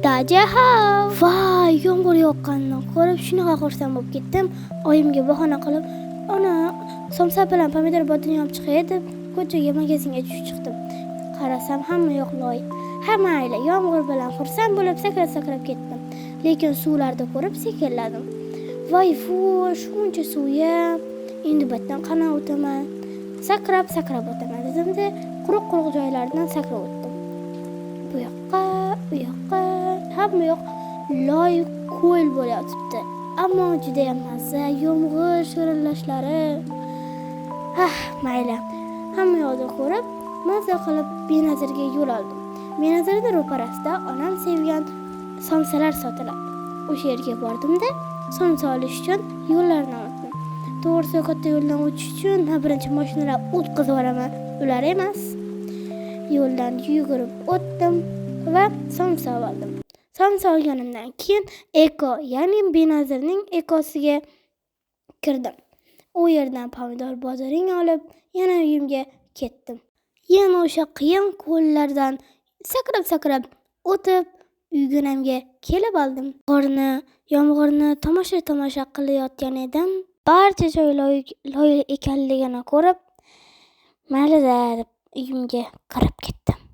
Dajaho! Voy, yomg'ir yoqqanini ko'rib shunaqa xursand bo'lib ketdim. Oyimga bahona qilib, ona somsa bilan pomidor bodring olib chiqay deb ko'chaga magazinga tushib chiqdim. Qarasam hamma yoq loy. Ha mayli, yomg'ir bilan xursand bo'lib sakrab-sakrab ketdim. Lekin suvlarni ko'rib sekinladim. Voy fu, shuncha suvga endi batdan qana o'taman. Sakrab-sakrab o'taman dedimda, quruq-quruq joylardan sakrab o'tdim. Bu yoqqa, u yoqqa, hamma yoq loy ko'l bo'layotibdi. Ammo juda ham mazza, yomg'ir shirillashlari. Ah, mayli. Hamma yoqni ko'rib, mazza qilib Benazirga yo'l oldim. Benazirning ro'parasida onam sevgan somsalar sotiladi. O'sha yerga bordimda, somsa olish uchun yo'llardan o'tdim. To'g'risi katta yo'ldan o'tish uchun ha birinchi mashinalar o'tkazib yuboraman, ular emas. Yo'ldan yugurib o'tdim va somsa oldim. Somsa olganimdan keyin Eko, ya'ni Benazirning Ekosiga kirdim. U yerdan pomidor bodring olib, yana uyimga ketdim. Yana o'sha qiyin ko'llardan sakrab-sakrab o'tib, uyginamga kelib oldim. Qorni, yomg'irni tomosha-tomosha qilayotgan edim. Barcha joy loy ekanligini ko'rib, maylida deb uyimga kirib ketdim.